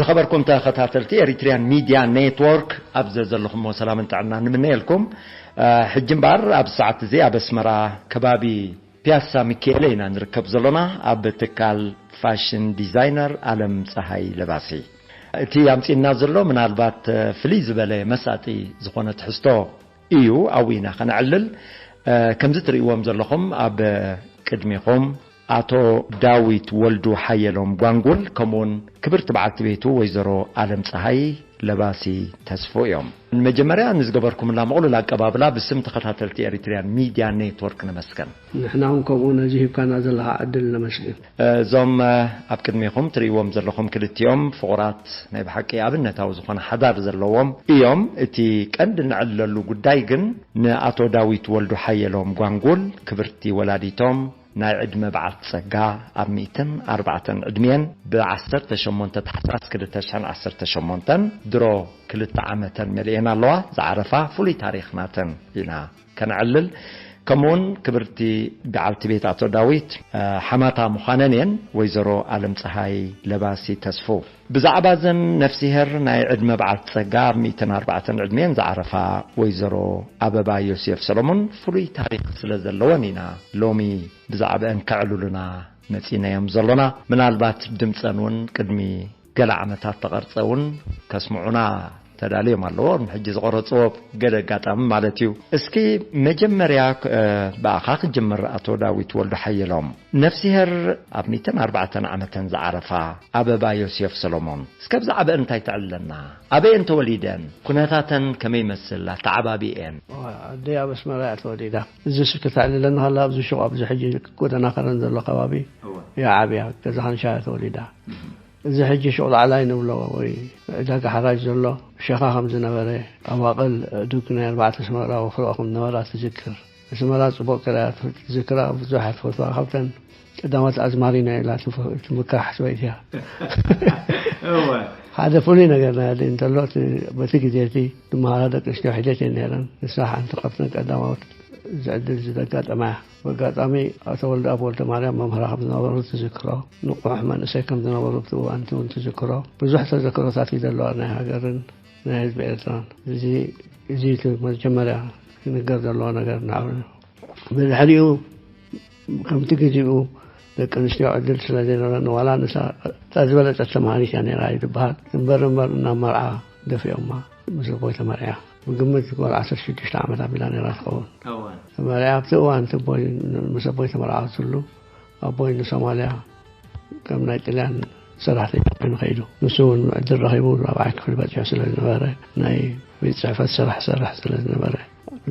ዝኸበርኩም ተኸታተልቲ ኤሪትሪያን ሚድያ ኔትወርክ፣ ኣብ ዘዘለኹምዎ ሰላምን ጥዕናን ንምነየልኩም። እ፣ ሕጂ እምበኣር ኣብ ሰዓት እዚ ኣብ ኣስመራ ከባቢ ፒያሳ ሚካኤለ ኢና ንርከብ ዘሎና፣ ኣብ ትካል ፋሽን ዲዛይነር ኣለም ጸሃይ ለባሲ። እቲ ኣምጺእና ዘሎ ምናልባት፣ እ፣ ፍልይ ዝበለ መሳጢ ዝኾነ ትሕዝቶ እዩ ኣብኡ ኢና ከነዕልል። እ፣ ከምዚ ትርእይዎም ዘለኹም ኣብ ቅድሚኹም ኣቶ ዳዊት ወልዱ ሓየሎም ጓንጉል፣ ከምኡውን ክብርቲ በዓልቲ ቤቱ ወይዘሮ ኣለም ጸሃይ ለባሲ ተስፎ እዮም። ንመጀመርያ ንዝገበርኩምላ ምቕሉል ኣቀባብላ ብስም ተኸታተልቲ ኤሪትሪያን ሚድያ ኔትወርክ ነመስገን። ንሕና እውን ከምኡ ነዚ ሂብካና ዘለኻ ዕድል ነመስግን። እዞም፣ እ፣ ኣብ ቅድሚኹም ትርእይዎም ዘለኹም ክልቲኦም ፍቑራት ናይ ብሓቂ ኣብነታዊ ዝኾነ ሓዳር ዘለዎም እዮም። እቲ ቀንዲ ንዕለሉ ጉዳይ ግን ንኣቶ ዳዊት ወልዱ ሓየሎም ጓንጉል ክብርቲ ወላዲቶም ናይ ዕድመ በዓልቲ ጸጋ ኣብ ሚእትን ኣርባዕተን ዕድሜን ብ ዓሰርተ ሸሞንተ ታሕሳስ ክልተ ሽሕን ዓሰርተ ሸሞንተን ድሮ ክልተ ዓመተን መሊኤን ኣለዋ። ዝዓረፋ ፍሉይ ታሪኽ ናተን ኢና ከነዕልል። ከምኡውን ክብርቲ በዓልቲ ቤት ኣቶ ዳዊት፣ እ፣ ሓማታ ምዃነን እየን፣ ወይዘሮ ኣለም ጸሃይ ለባሲ ተስፉ። ብዛዕባ እዘን ነፍሲሄር ናይ ዕድመ በዓልቲ ጸጋ ኣብ ሚእትን ኣርባዕተን ዕድሜን ዝዓረፋ ወይዘሮ ኣበባ ዮሴፍ ሰሎሞን ፍሉይ ታሪኽ ስለ ዘለወን ኢና ሎሚ ብዛዕባአን ከዕልሉና መጺናዮም ዘሎና። ምናልባት ድምጸን እውን ቅድሚ ገለ ዓመታት ተቐርጸ እውን ከስምዑና ተዳልዮም ኣለዎ። ሕጂ ዝቐረጽዎ ገለ ኣጋጣሚ ማለት እዩ። እስኪ መጀመርያ፣ እ፣ ብኣኻ ክጅምር፣ ኣቶ ዳዊት ወልዱ ሓየሎም። ነፍሲሄር ኣብ ሚእትን ኣርባዕተን ዓመተን ዝዓረፋ ኣበባ ዮሴፍ ሰሎሞን፣ እስከ ብዛዕባአን እንታይ ተዕልለና? ኣበየን ተወሊደን? ኩነታተን ከመይ ይመስል ኣተዓባቢኤን? ኣደይ ኣብ ኣስመራ እያ ተወሊዳ። እዚ ስ-፣ ክተዕልለና ከላ ኣብዚ ሹቕ፣ ኣብዚ ሕጂ ጎደና ከረን ዘሎ ከባቢ እወ። እያ ዓብያ። ገዛ ሓንሻ እያ ተወሊዳ። እዚ ሕጂ ሹቕ ላዕላይ ንብሎ ወይ ዕዳጋ ሓራጅ ዘሎ ሸኻ ከም ዝነበረ፣ ኣዋቕል ዱግ ናይ ኣርባዕተ ኣስመራ ወፍርኦ ከም ዝነበራ ትዝክር። ኣስመራ ጽቡቕ ክርያ ትዝክራ፣ ብዙሕ ትፈትዋ። ካብተን ቀዳሞት ኣዝማሪኖ ኢላ ትፍ-፣ ትምካሕ ሰበይቲ እያ። እወ። ሓደ ፍሉይ ነገር ናይ ኣደይ እንተሎ፣ እቲ፣ በቲ ግዜ እቲ ዝመሃራ ደቂ ኣንስትዮ ሒደት እየን ነይረን። ንሳ ሓንቲ ካብተን ቀዳማዎት ዝዕድል ዝደጋጠማ እያ። ብኣጋጣሚ ኣቶ ወልደኣብ ወልደማርያም መምህራ ከም ዝነበሩ ትዝክሮ፣ ንቑሕ መንእሰይ ከም ዝነበሩ ኣብቲ እዋን እቲ እውን ትዝክሮ። ብዙሕ ተዘክሮታት እዩ ዘለዋ ናይ ሃገርን ናይ ህዝቢ ኤርትራን። እዚ፣ እዚ እቲ መጀመርያ ክንገር ዘለዎ ነገር ንዓብ። ብድሕሪኡ ከምቲ ግዜኡ ደቂ ኣንስትዮ ዕድል ስለ ዘይነበረን፣ ዋላ ንሳ እታ ዝበለጸት ተማሃሪት እያ ነይራ እዩ ዝበሃል። እምበር እምበር እናብ መርዓ ደፊኦማ ምስ ኣቦይ ተመርዕያ። ብግምት ጓል ዓሰርተ ሽዱሽተ ዓመት ኣቢላ ነይራ ትኸውን። እወ። ተመርዕያ ኣብቲ እዋን እቲ ኣቦይ፣ ምስ ኣቦይ ተመርዓወትሉ፣ ኣቦይ ንሶማልያ ከም ናይ ጥልያን ሰራሕተኛ ኮይኑ ከይዱ። ንሱ እውን ዕድል ረኺቡ ራብዓይ ክፍሊ በጺሑ ስለ ዝነበረ፣ ናይ ቤት ጽሕፈት ስራሕ ሰርሕ ስለ ዝነበረ፣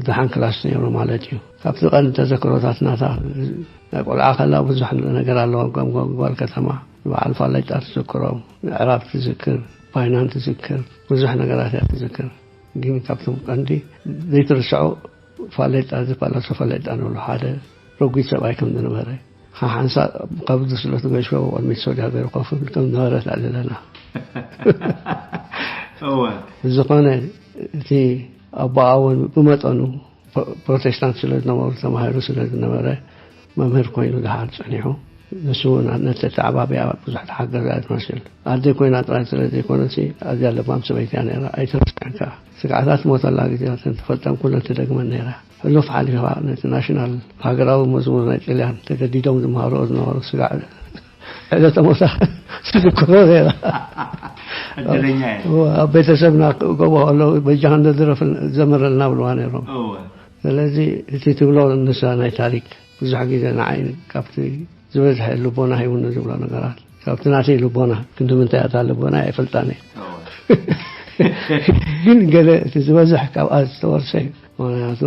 ደሓን ክላስ ነይሩ ማለት እዩ። ካብቲ ቀንዲ ተዘክሮታት ናታ፣ ናይ ቆልዓ ከላ ብዙሕ ነገር ኣለዋ። ጓም-፣ ጓም-፣ ጓል ከተማ፣ በዓል ፋለጣ ትዝክሮ፣ ምዕራብ ትዝክር፣ ባይናን ትዝክር፣ ብዙሕ ነገራት እያ ትዝክር። ግን ካብቶም ቀንዲ ዘይትርስዖ ፋለጣ፣ ዝፈላሶ ፋለጣ ንብሎ ሓደ ረጒድ ሰብኣይ ከም ዝነበረ፣ ሓሓንሳ ከብዱ ስለ ትገሽፎ ኣብ ቅድሚት ሰውዲ ሃገር ኮፍ ይብል ከም ዝነበረ ኣለና። እወ። ብዝኾነ እቲ ኣቦኣ እውን ብመጠኑ ፕ-፣ ፕሮቴስታንት ስለ ዝነበሩ፣ ተማሂሩ ስለ ዝነበረ፣ መምህር ኮይኑ ድሓር ጸኒሑ። ንሱ እውን ነቲ ኣተዓባብያ ብዙሕ ተሓገዘ እያ ትመስል። ኣደይ ኮይና ጥራይ ስለ ዘይኮነሲ፣ ኣዝያ ለባም ሰበይቲ እያ ነይራ። ኣይትረስዕን ከኣ። ስግኣታት ሞተላ ግዜታት እንተፈልጠን ኩለን ትደግመን ነይራ። ሕሉፍ ሓሊፋ ነቲ ናሽናል ሃገራዊ መዝሙር ናይ ጥልያን ተገዲዶም ዝመሃርኦ ዝነበሩ ስጋዕ ዕለተ ሞታ ትዝክሮ ነይራ። ዕድለኛ እየ። እወ፣ ኣብ ቤተሰብና ክእገቡ ከለዉ በጃኻ እንዶ ድረፍ ዘምረልና ብልዋ ነይሮም። እወ። ስለዚ እቲ ትብሎ ንሳ ናይ ታሪክ ብዙሕ ግዜ ንዓይ ካብቲ ዝበዝሐ ልቦና ሂቡኒ ዝብሎ ነገራት፣ ካብቲ ናተይ ልቦና ክንዲ ምንታይ እታ ልቦና ኣይፈልጣን እየ። እወ። ግን ገለ እቲ ዝበዝሕ ካብኣ ዝተወርሰ እዩ። ምኽንያቱ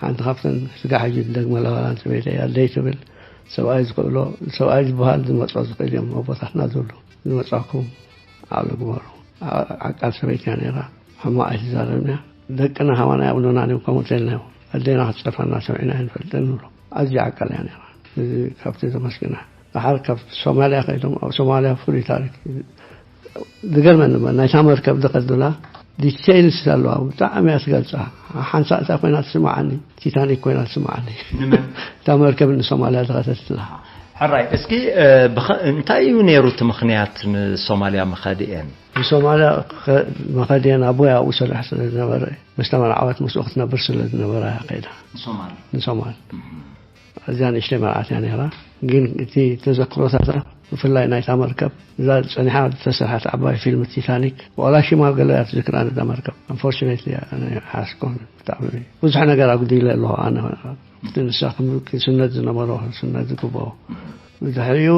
ሓንቲ ካብተን ስጋ ሕጂ ትደግመላ ዋላ ኣንሰበይተይ ኣደይ ትብል፣ ሰብኣይ ዝኽእሎ፣ ሰብኣይ ዝበሃል ዝመጾ ዝኽእል እዮም ኣቦታትና ዝብሉ። ዝመጻኩም ዓቕሊ ግበሩ። ዓ-፣ ዓቃል ሰበይቲ እያ ነይራ። ሕማቕ ኣይትዛረብን እያ። ደቅና ከማን ኣይኣምኑናን እዮም፣ ከምኡ እንተኢልናዮም። ኣዴና ክትጸርፈና ሰሚዕና ኣይንፈልጥን ንብሎ። ኣዝያ ዓቃል እያ ነይራ። እዚ ካብቲ ዘመስግና። ደሓር ካብ ሶማልያ ከይዶም፣ ኣብ ሶማልያ ፍሉይ ታሪክ ዝገርመኒ እምበር፣ ናይታ መርከብ ዝኸዱላ ዲቴይልስ ኣለዋ፣ ብጣዕሚ እያ ትገልጻ። ሓንሳእ እታ ኮይና ትስምዓኒ፣ ቲታኒክ ኮይና ትስምዓኒ። ንመን? እታ መርከብ ንሶማልያ ዝኸደትላ። ሕራይ፣ እስኪ እንታይ እዩ ነይሩ እቲ ምኽንያት ንሶማልያ ምኸድኤን? ንሶማልያ መኸድኤን ኣቦይ ኣብኡ ሰራሕ ስለ ዝነበረ፣ ምስታ መርዓወት ምስኡ ክትነብር ስለ ዝነበራ ከይዳ ንሶማል። ንሶማል እዚኣ ንእሽተይ መርዓት እያ ነይራ። ግን እቲ ተዘክሮታታ፣ ብፍላይ ናይታ መርከብ፣ እዛ ጸኒሓ ዝተሰርሐት ዓባይ ፊልም ቲታኒክ፣ ዋላ ሽማ ገለ እያ ትዝክራ ነታ መርከብ። ኣንፎርቹኔትሊ ሓስኮን ብጣዕሚ ብዙሕ ነገር ኣጉዲለ ኣለኹ ኣነ። እቲ ንሳ ስነት ዝነበሮ፣ ስነት ዝግብኦ ብድሕሪኡ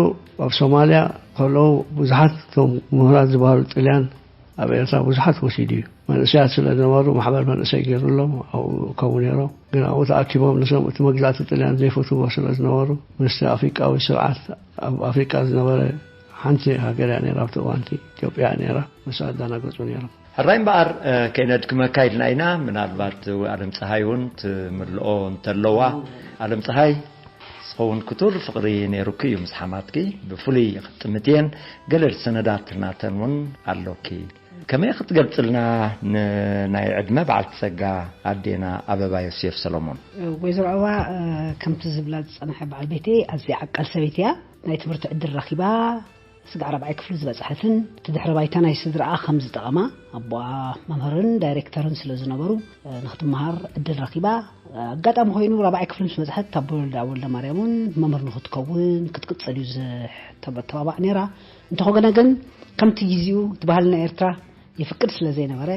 ኣብ ሶማልያ ከለዉ ብዙሓት እቶም ምሁራት ዝበሃሉ ጥልያን ኣብ ኤርትራ ብዙሓት ወሲዱ እዩ። መንእሰያት ስለ ዝነበሩ ማሕበር መንእሰይ ገይሩሎም ኣብኡ ከው ነይሮም። ግን ኣብኡ ተኣኪቦም ንሶም እቲ መግዛእቲ ጥልያን ዘይፈትዎ ስለ ዝነበሩ ምስቲ ኣፍሪቃዊ ስርዓት ኣብ ኣፍሪቃ ዝነበረ ሓንቲ ሃገር እያ ነይራ ኣብቲ እዋንቲ ኢትዮጵያ እያ ነይራ። ምስኣ ኣዳናገጹ ነይሮም። ሕራይ እምበኣር ከይነድክመካ ኢልና ኢና። ምናልባት ኣለም ፀሃይ እውን ትምልኦ እንተለዋ፣ ኣለም ፀሃይ ዝኸውን ክቱር ፍቕሪ ነይሩኪ እዩ ምስ ሓማትኪ። ብፍሉይ ክትጥምትየን ገለ ሰነዳት ናተን እውን ኣሎኪ። ከመይ ክትገልጽልና ንናይ ዕድመ በዓልቲ ጸጋ ኣዴና ኣበባ ዮሴፍ ሰሎሞን? ወይዘሮ ኣበባ ከምቲ ዝብላ ዝጸንሐ በዓል ቤተይ ኣዝያ ዓቃል ሰበይቲ እያ። ናይ ትምህርቲ ዕድል ረኺባ ስጋዕ ራብዓይ ክፍሊ ዝበጽሐትን እቲ ድሕረ ባይታ ናይ ስድራኣ ከም ዝጠቐማ ኣቦኣ መምህርን ዳይሬክተርን ስለ ዝነበሩ ንክትመሃር ዕድል ረኺባ። ኣጋጣሚ ኮይኑ ራብዓይ ክፍሊ ምስ በጽሐት ኣቦ ወልደ ማርያም እውን መምህር ንክትከውን ክትቅጽል እዩ ዝተባባዕ ነይራ። እንተኾነ ግን ከምቲ ግዜኡ እቲ ባህልና ኤርትራ ይፍቅድ ስለ ዘይነበረ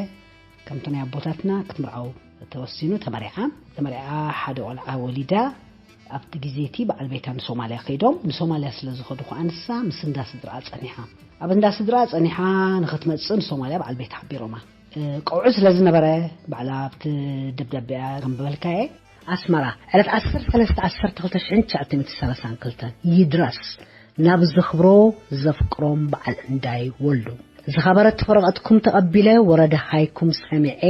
ከምቲ ናይ ኣቦታትና ክትምርዓው ተወሲኑ ተመሪዓ። ተመሪዓ ሓደ ቆልዓ ወሊዳ ኣብቲ ግዜ እቲ በዓል ቤታ ንሶማልያ ከይዶም። ንሶማልያ ስለ ዝኸዱ ከኣ ንሳ ምስ እንዳ ስድራኣ ጸኒሓ። ኣብ እንዳ ስድራኣ ጸኒሓ ንኽትመጽእ ንሶማልያ በዓል ቤታ ሓቢሮማ። ቀውዒ ስለ ዝነበረ ባዕላ ኣብቲ ደብዳቤኣ ከም ዝበልካየ ኣስመራ ዕለት ዓሰርተ ሰለስተ ዓሰርተ ክልተ ሽሕን ትሽዓተ ሚእትን ሰላሳን ክልተን ይድረስ ናብ ዘኽብሮ ዘፍቅሮም በዓል እንዳይ ወልዱ ዝኸበረት ወረቐትኩም ተቐቢለ ወረደ ሃይኩም ሰሚዐ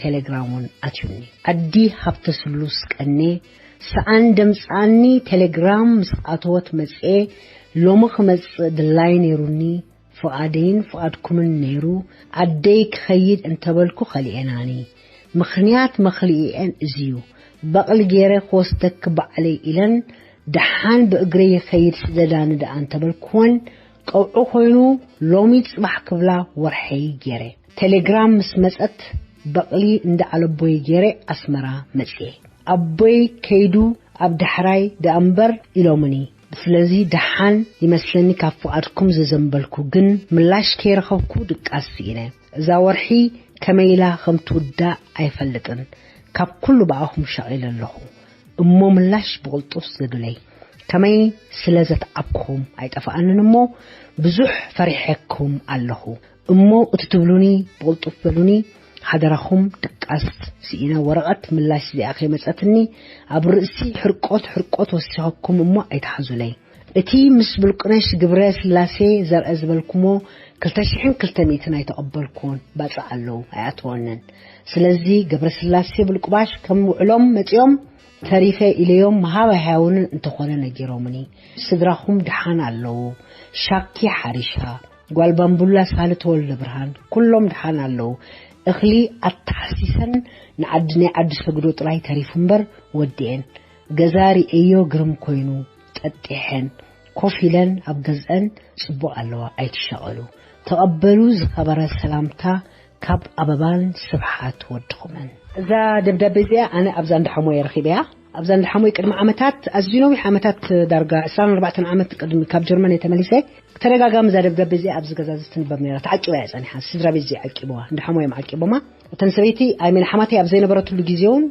ቴሌግራም እውን ኣትዩኒ። ዓዲ ሃብተ ስሉስ ቀኔ ሰኣን ደምጻኒ ቴሌግራም ምስ ኣተወት መጽኤ ሎሚ ክመጽእ ድላይ ነይሩኒ ፍቓደይን ፍቓድኩምን ነይሩ ዓደይ ክኸይድ እንተበልኩ ከሊኤናኒ። ምኽንያት መኽሊኤን እዚዩ። በቕሊ ገይረ ክወስደኪ ባዕለይ ኢለን ደሓን ብእግረይ ይኸይድ ስደዳኒ ደኣ እንተበልኩወን ቀውዒ ኮይኑ ሎሚ ጽባሕ ክብላ ወርሐይ ገይረ። ቴሌግራም ምስ መጸት በቕሊ እንዳ ኣለቦይ ገይረ ኣስመራ መጽየ። ኣቦይ ከይዱ ኣብ ዳሕራይ ደኣ እምበር ኢሎምኒ። ስለዚ ደሓን ይመስለኒ ካብ ፍቓድኩም ዘዘንበልኩ ግን ምላሽ ከይረኸብኩ ድቃስ ስኢነ። እዛ ወርሒ ከመይ ኢላ ከም ትውዳእ ኣይፈልጥን። ካብ ኩሉ ብኣኹም ሸቒለ ኣለኹ እሞ ምላሽ ብቕልጡፍ ዘዱለይ። ከመይ ስለ ዘትዓብኩኹም ኣይጠፍኣንን እሞ ብዙሕ ፈሪሐኩም ኣለኹ። እሞ እቲ ትብሉኒ ብቕልጡፍ በሉኒ ሓደራኹም ድቃስ ስኢነ ወረቐት ምላሽ እዚኣ ከይመጸትኒ ኣብ ርእሲ ሕርቆት ሕርቆት ወሲኸኩም እሞ ኣይትሓዙለይ። እቲ ምስ ብልቁነሽ ግብረ ስላሴ ዘርአ ዝበልኩሞ ክልተ ሽሕን ክልተ ሚእትን ኣይተቐበልኩዎን ባጽዕ ኣለዉ ኣይኣተወንን። ስለዚ ገብረ ስላሴ ብልቁባሽ ከም ውዕሎም መጺኦም ተሪፈ ኢለዮም ምሃብ ኣይሃውንን እንተኾነ ነጊሮምኒ ስድራኹም ድሓን ኣለዉ። ሻኪ ሓሪሻ ጓል ባምቡላ ሳሊ ተወልደ ብርሃን ኩሎም ድሓን ኣለዉ። እኽሊ ኣተሓሲሰን ንዓዲ ናይ ዓዲ ሰግዶ ጥራይ ተሪፉ እምበር ወዲኤን። ገዛ ሪኤዮ ግርም ኮይኑ ጠጢሐን ኮፍ ኢለን ኣብ ገዝአን ጽቡቕ ኣለዋ ኣይትሻቐሉ። ተቐበሉ ዝኸበረ ሰላምታ ካብ ኣበባን ስብሓት ወድኹምን። እዛ ደብዳቤ እዚኣ ኣነ ኣብዛ እንዳሓሞየ ረኺበያ። ኣብዛ እንዳሓሞይ ቅድሚ ዓመታት ኣዝዩ ነዊሕ ዓመታት ዳርጋ ዕስራን ኣርባዕተን ዓመት ቅድሚ ካብ ጀርመን እየ ተመሊሰ ተደጋጋሚ እዛ ደብዳቤ እዚኣ ኣብዚ ገዛ እዚ ትንበብ ነይራ። ተዓቂባ እያ ጸኒሓ። ስድራ ቤት እዚ ዓቂብዋ። እንዳሓሞዮም ዓቂቦማ። እተን ሰበይቲ ኣይሜን ሓማተይ ኣብ ዘይነበረትሉ ግዜ እውን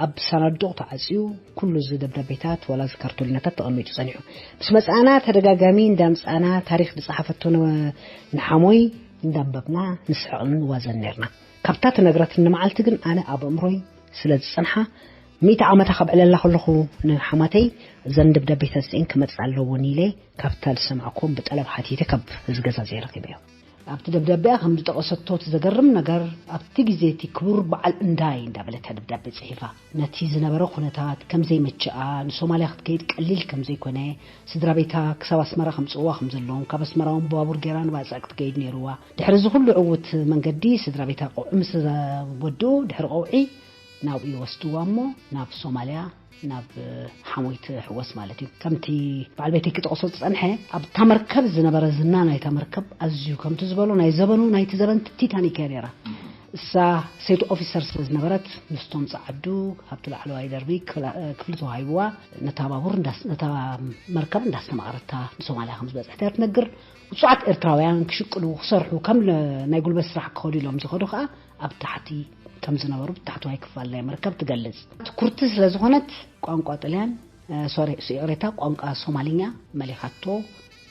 ኣብ ሳናዱቕ ተዓጽዩ ኩሉ እዚ ደብዳቤታት ዋላ እዚ ካርቶሊናታት ተቐሚጡ ጸኒሑ። ምስ መጻና ተደጋጋሚ እንዳምጻና ታሪኽ ዝጸሓፈቶ ንሓሞይ እንዳንበብና ንስሕቕን ንዋዘን ነርና። ካብታ ትነግረትኒ መዓልቲ ግን ኣነ ኣብ ኣእምሮይ ስለ ዝጸንሓ ሚእቲ ዓመታ ከብዕለላ ከለኹ ንሓማተይ እዘን ደብዳቤታት እዚአን ክመጽኣ ኣለዎን ኢለ ካብታ ዝሰማዕኩዎም ብጠለብ ሓቲተ ካብ እዚ ገዛ ዘይረኺበዮ። ኣብቲ ደብዳቤኣ ከም ዝጠቐሰቶ እቲ ዘገርም ነገር ኣብቲ ግዜ እቲ ክቡር በዓል እንዳይ እንዳበለት እያ ደብዳቤ ጽሒፋ። ነቲ ዝነበረ ኩነታት ከም ዘይመችኣ ንሶማልያ ክትከይድ ቀሊል ከም ዘይኮነ ስድራ ቤታ ክሳብ ኣስመራ ከምጽእዋ ከም ዘለዎም ካብ ኣስመራ እውን ብባቡር ገይራ ንባጽዕ ክትከይድ ነይርዋ። ድሕሪ እዚ ኩሉ ዕዉት መንገዲ ስድራ ቤታ ቀውዒ ምስ ወድኡ ድሕሪ ቀውዒ ናብኡ ይወስድዋ እሞ ናብ ሶማልያ ናብ ሓሞይ ትሕወስ ማለት እዩ። ከምቲ በዓል ቤተይ ክጠቕሶ ዝጸንሐ ኣብታ መርከብ ዝነበረ ዝና ናይታ መርከብ ኣዝዩ ከምቲ ዝበሎ ናይ ዘበኑ ናይቲ ዘበን ቲታኒክ እያ ነይራ። እሳ ሰይቲ ኦፊሰር ስለ ዝነበረት ምስቶም ጸዓዱ ካብቲ ላዕለዋይ ደርቢ ክፍሊ ተዋሂብዋ ነታ ባቡር እንዳስ- ነታ መርከብ እንዳስተማቐረታ ንሶማልያ ከም ዝበጽሐት እያ ትነግር። ውጹዓት ኤርትራውያን ክሽቅሉ ክሰርሑ ከም ናይ ጉልበት ስራሕ ክኸዱ ኢሎም ዝኸዱ ከዓ ኣብ ታሕቲ ከም ዝነበሩ ብታሕተዋይ ክፋል ናይ መርከብ ትገልጽ። ትኩርቲ ስለ ዝኾነት ቋንቋ ጥልያን ሶሪ ይቕሬታ ቋንቋ ሶማልኛ መሊኻቶ።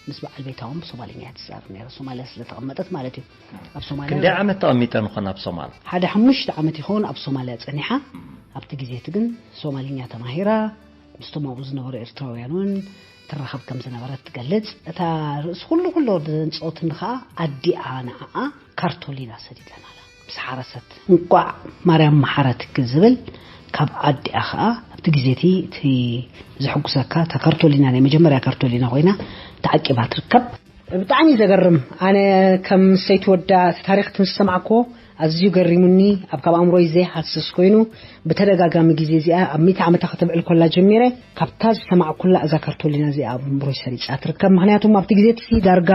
ምስ በዓል ቤታውን ብሶማልኛ እያ ትዛረብ ነይራ፣ ሶማልያ ስለ ተቐመጠት ማለት እዩ። ኣብ ሶማልያ ክንደይ ዓመት ተቐሚጠን ይኾን ኣብ ሶማል? ሓደ ሓሙሽተ ዓመት ይኸውን ኣብ ሶማልያ ጸኒሓ። ኣብቲ ግዜ እቲ ግን ሶማልኛ ተማሂራ ምስቶም ኣብኡ ዝነበሩ ኤርትራውያን እውን ትራኸብ ከም ዝነበረት ትገልጽ። እታ ርእሲ ኩሉ ኩሎ ዘንጸወትኒ ከኣ ኣዲኣ ንዓኣ ካርቶሊና ሰዲደናላ ምስ ሓረሰት። እንቋዕ ማርያም መሓረትኪ ዝብል ካብ ኣዲኣ ከኣ ኣብቲ ግዜ እቲ እቲ ዘሐጉሰካ እታ ካርቶሊና ናይ መጀመርያ ካርቶሊና ኮይና ተዓቂባ ትርከብ። ብጣዕሚ ዘገርም። ኣነ ከም ሰይቲ ወዳ እቲ ታሪኽ ትንሰማዕኮ ኣዝዩ ገሪሙኒ። ኣብ ካብ ኣእምሮይ ዘይሃስስ ኮይኑ ብተደጋጋሚ ግዜ እዚኣ ኣብ ሚእቲ ዓመታ ከተብዕል ኮላ ጀሚረ ካብታ ዝሰማዕኩላ እዛ ካርቶሊና እዚኣ ኣብ ኣእምሮይ ሰሪጻ ትርከብ። ምክንያቱ ኣብቲ ግዜ እቲ ዳርጋ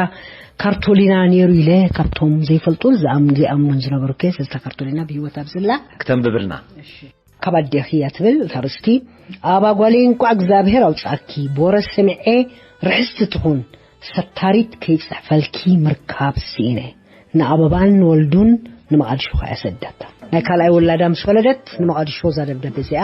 ካርቶሊና ነይሩ ኢለ ካብቶም ዘይፈልጡን ዝኣም- ዘይኣምኑን ዝነበሩ ከ እዛ ካርቶሊና ብህይወት ኣብዝላ ክተንብብልና። ካብ ኣዴኺ እያ ትብል እታ ርስቲ። ኣባ ጓለይ እንቋዕ እግዚኣብሔር ኣውፅኣኪ። ብወረ ሰሚዐ ርሕስቲ ትኹን ሰታሪት ከይፅሕፈልኪ ምርካብ ስኢነ። ንኣበባን ንወልዱን ንመቓድሾ ከኣ ሰደታ። ናይ ካልኣይ ወላዳ ምስ ወለደት ንመቓድሾ እዛ ደብዳቤ እዚኣ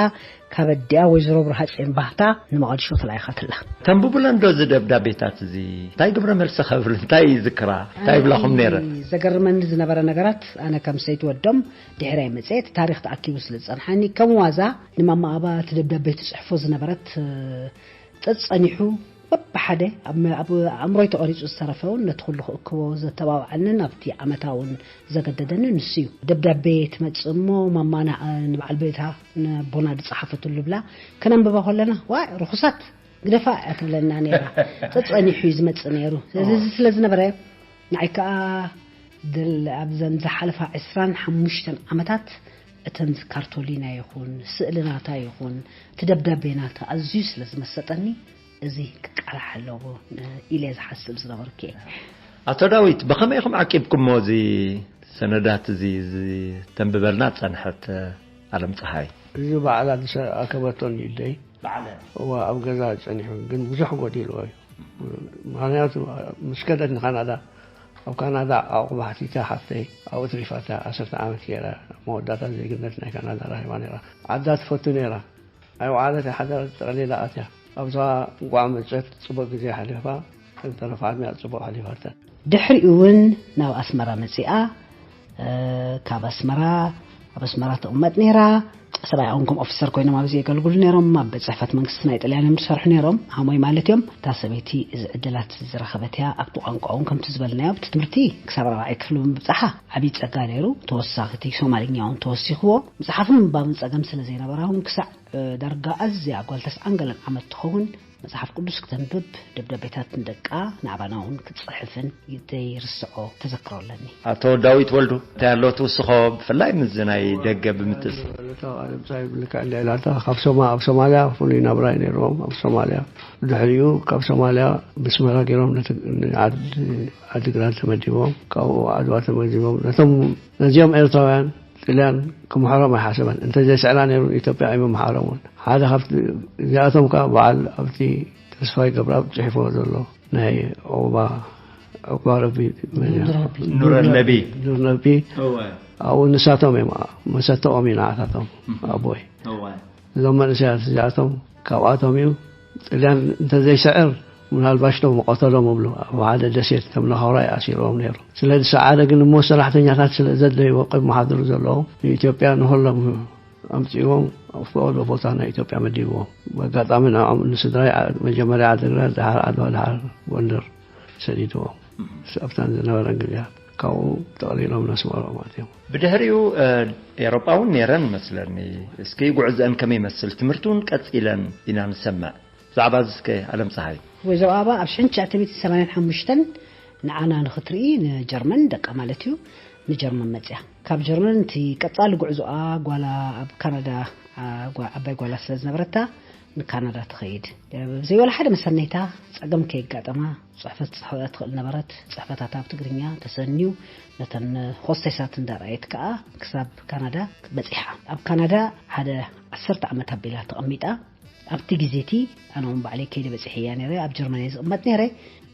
ካብ ኣዲኣ ወይዘሮ ብርሃፅዮን ባህታ ንመቓድሾ ተላኢኻትላ። ተንብቡለን ዶ እዚ ደብዳቤታት እዚ? እንታይ ግብረ መልሲ ከብር እንታይ ይዝክራ እንታይ ይብላኹም ነይረ? ዘገርመኒ ዝነበረ ነገራት ኣነ ከም ሰይቲ ወዶም ድሕራይ መፅኤ እቲ ታሪኽ ተኣኪቡ ስለ ዝጸንሓኒ ከም ዋዛ ንማማ ኣባ እቲ ደብዳቤ ትጽሕፎ ዝነበረት ጸጸኒሑ በብሓደ ኣብ ኣእምሮይ ተቐሪጹ ዝተረፈ እውን ነቲ ኩሉ ክእክቦ ዘተባብዓንን ኣብቲ ዓመታ እውን ዘገደደኒ ንሱ እዩ። ደብዳቤ ትመጽእ እሞ ማማ ንበዓል ቤታ ንቦና ዝጸሓፈትሉ ብላ ከነንብባ ከለና ዋይ ርኹሳት ግደፋ እያ ትብለና ነይራ። ጸጸኒሑ እዩ ዝመጽእ ነይሩ። ስለዚ እዚ ስለ ዝነበረ ንዓይ ከኣ ኣብዘን ዝሓለፋ ዕስራን ሓሙሽተን ዓመታት እተን ካርቶሊና ይኹን ስእሊ ናታ ይኹን እቲ ደብዳቤ ናታ ኣዝዩ ስለ ዝመሰጠኒ እዚ ክቃላሕ ኣለዎ ኢለ ዝሓስብ ዝነበርኩ እየ። ኣቶ ዳዊት ብኸመይ ኢኹም ዓቂብኩሞ እዚ ሰነዳት እዚ ዝተንብበልና ዝጸንሐት ኣለም ጸሃይ? እዚ በዓላ ዝኣከበቶን እዩ ደይ በዓለ እዋ ኣብ ገዛ ጸኒሑ ግን ብዙሕ ጎዲልዎ እዩ። ምክንያቱ ምስ ከደት ንካናዳ ኣብ ካናዳ ኣቑሑ ሓቲታ ሓፍተይ ኣብኡ ትሪፋታ ዓሰርተ ዓመት ገይራ መወዳእታ ዜግነት ናይ ካናዳ ረኺባ ነይራ። ዓዳ ትፈቱ ነይራ። ኣይወዓለት ኣይሓደረት ጠቕሊላ ኣትያ። ኣብዛ እንቋዕ መጸት ጽቡቕ ግዜ ሓሊፋ። ተረፋ ዕድሚኣ ጽቡቕ ሓሊፋታ። ድሕሪኡ እውን ናብ ኣስመራ መጺኣ። ካብ ኣስመራ ኣብ ኣስመራ ትቕመጥ ነይራ። ሰብኣይ እውን ከም ኦፊሰር ኮይኖም ኣብዚ የገልግሉ ነይሮም። ኣብ ቤት ጽሕፈት መንግስቲ ናይ ጥልያን እዮም ዝሰርሑ ነይሮም፣ ሃሞይ ማለት እዮም። እታ ሰበይቲ እዚ ዕድላት ዝረኸበት እያ። ኣብቲ ቋንቋ እውን ከምቲ ዝበልናዮ ኣብቲ ትምህርቲ ክሳብ ራብዓይ ክፍሊ ብምብጻሓ ዓብዪ ጸጋ ነይሩ። ተወሳኺ እቲ ሶማልኛ እውን ተወሲኽዎ። ምጽሓፍን ምንባብን ጸገም ስለ ዘይነበራ እውን ክሳዕ ዳርጋ ኣዝያ ጓል ተስዓን ገለን ዓመት ትኸውን መጽሓፍ ቅዱስ ክተንብብ፣ ደብዳቤታት ንደቃ ንኣባና እውን ክትጽሕፍን ዘይርስዖ ተዘክሮ ኣለኒ። ኣቶ ዳዊት ወልዱ እንታይ ኣሎ ትውስኾ ብፍላይ ምስዚ ናይ ደገ ብምትስ? ኣለታ ኣለምጻይ ብልክዕ እንዳ ኢላታ ካብ ሶማ ኣብ ሶማልያ ፍሉይ ናብራ እዩ ነይርዎም ኣብ ሶማልያ። ድሕሪኡ ካብ ሶማልያ ብስመራ ገይሮም ዓድግራት ተመዲቦም ካብኡ ዓድዋ ተመዲቦም ነቶም ነዚኦም ኤርትራውያን ጥልያን ክምሕሮም ኣይሓሰበን። እንተ ዘይስዕላ ነይሩ ኢትዮጵያ ኣይምምሓሮምን። ሓደ ካብቲ እዚኣቶም ከኣ በዓል ኣብቲ ተስፋይ ገብረኣብ ጽሒፎ ዘሎ ናይ ዑቕባ ዑቕባ ረቢ መን እያ? ኑረነቢ። ኑረነቢ። እወ። ኣብኡ ንሳቶም እዮም መሰተኦም እዩ ንዓታቶም ኣቦይ። እወ። እዞም መንእሰያት እዚኣቶም ካብኣቶም እዩ ጥልያን እንተዘይስዕር ምናልባሽ ዶ ምቐተሎም እብሉ ኣብ ሓደ ደሴት ከም ነኸውራይ ኣሲርዎም ነይሩ። ስለዚ ሰዓረ ግን እሞ ሰራሕተኛታት ስለ ዘድለይዎ ቅድሚ ሓድሩ ዘለዉ ንኢትዮጵያ ንኹሎም ኣምጺእዎም ኣብ ፈቐዶ ቦታ ናይ ኢትዮጵያ መዲብዎም። ብኣጋጣሚ ንዕኦም ንስድራይ መጀመርያ ዓድግራት ድሓር ዓድዋ ድሓር ጎንደር ሰዲድዎም ኣብታን ዝነበረን ግዜያት ካብኡ ጠቕሊሎም ነስመሮም ኣትዮም። ብድሕሪኡ ኤሮጳ እውን ነይረን መስለኒ። እስኪ ጉዕዘአን ከመይ ይመስል ትምህርቲ እውን ቀጺለን ኢና ንሰምዕ። ብዛዕባ እዚ እስከ ኣለም ፀሃይ። ወይዘሮ ኣባ ኣብ ሽሕን ትሽዓተ ሚእትን ሰማንያን ሓሙሽተን ንዓና ንክትርኢ ንጀርመን ደቃ ማለት እዩ ንጀርመን መጽያ። ካብ ጀርመን እቲ ቀጻሊ ጉዕዞኣ ጓላ ኣብ ካናዳ፣ ዓ-፣ ጓ-፣ ዓባይ ጓላ ስለ ዝነበረታ ንካናዳ ትኸይድ። ብዘይ ወላ ሓደ መሰነይታ ጸገም ከየጋጠማ ጽሕፈት ጽሕፈት ትኽእል ነበረት። ጽሕፈታታ ኣብ ትግርኛ ተሰንዩ ነተን ሆስቴሳት እንዳረኣየት ከኣ ክሳብ ካናዳ በጺሓ። ኣብ ካናዳ ሓደ ዓሰርተ ዓመት ኣቢላ ተቐሚጣ። ኣብቲ ግዜ እቲ ኣነ እውን ባዕለይ ከይደ በጺሐያ ነይረ። ኣብ ጀርመን እየ ዝቕመጥ ነይረ።